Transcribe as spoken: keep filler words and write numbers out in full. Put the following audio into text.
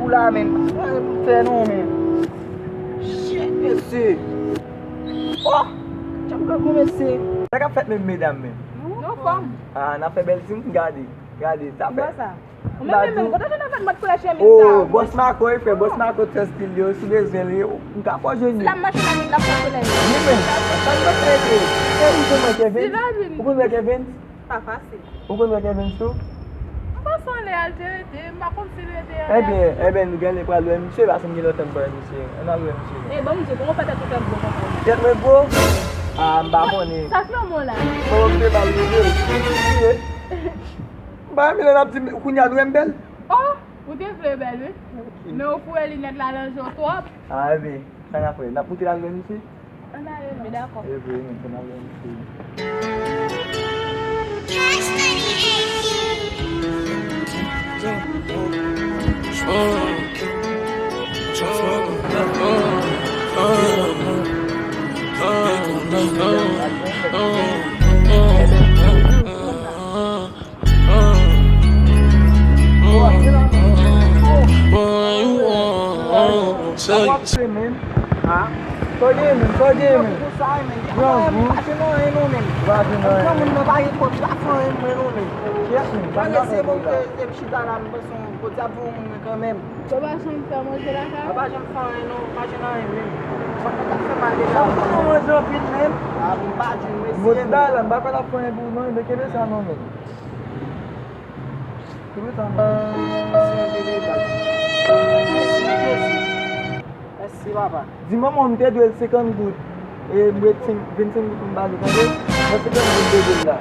La, men. Sa pou fè non, men. Shit, mesye. Oh! Djab grangou, mesye. Sa k ap fèt, men, medam, men? Nou anfòm. Ah, n ap fè bèl timoun, gade. Gade, sa fè. Ou menm, menm, kote w jwenn avèk mòd koulè chemiz sa? Oh, Bòs Mako, wi, frè, Bòs Mako te stil yo, si w bezwen li, m ka fè w jwenn li. Si l ap mache nan rit, l ap fè koulè. Wi, men, sa m te fè, se, se ou konn mwen, Kevin? Ou konn mwen, Kevin? Pa fasil. Ou konn wè Kevin sou? M panse anlè a l te rete, m pa konn si l rete anlè a. Ebyen, ebyen, nou genlè pral wè misye, paske m gen lontan m pa wè misye. Ann al wè misye. E bon, misye, kòman fè tèt ou fè gwo konsa? Tèt mwen gwo? Ah, m pa konnen. Sa k nan men w la? Bon, m te ba l rive. M pa renmen lè l ap di m, kounye a l wè m bèl. Oh, ou te vle bèl, wi. Men ou foure linèt la nan je w twòp. Ah, ebyen, sa n ap fè? N ap moute l al wè misye? Ann ale, men dakò. Ebyen, men, ann ale, men. Sa w ap fè menm? Ha? Sa w gen menm? Sa w gen menm? Grangou. M pa jwenn anyen non menm. Ou pa jwenn anyen? Granmoun nan pa gen kòb, li pa fè anyen mwen non menm. Kiyès menm? Sa m ta fè pou ou la? M chita la, m panse yon podyab pou yon moun mwen kanmenm. Ou pa janm fè manje lakay ou? Mwen pa janm fè anyen non, m pa jwenn anyen menm. Fòk mwen ta fè mal deja. Ou konn manje anpil menm? Ah, m pa jwenn, mesye. Modi la, m pa kwè l ap fè anyen pou ou non, men kenbe sa non menm. Mèsi anpil, Jezi. Mèsi, papa. Di manman w m te dwe l senkant goud. E m ret senk, vennsenk goud pou m ba li, tande? Nan senkant goud m te dwe l la.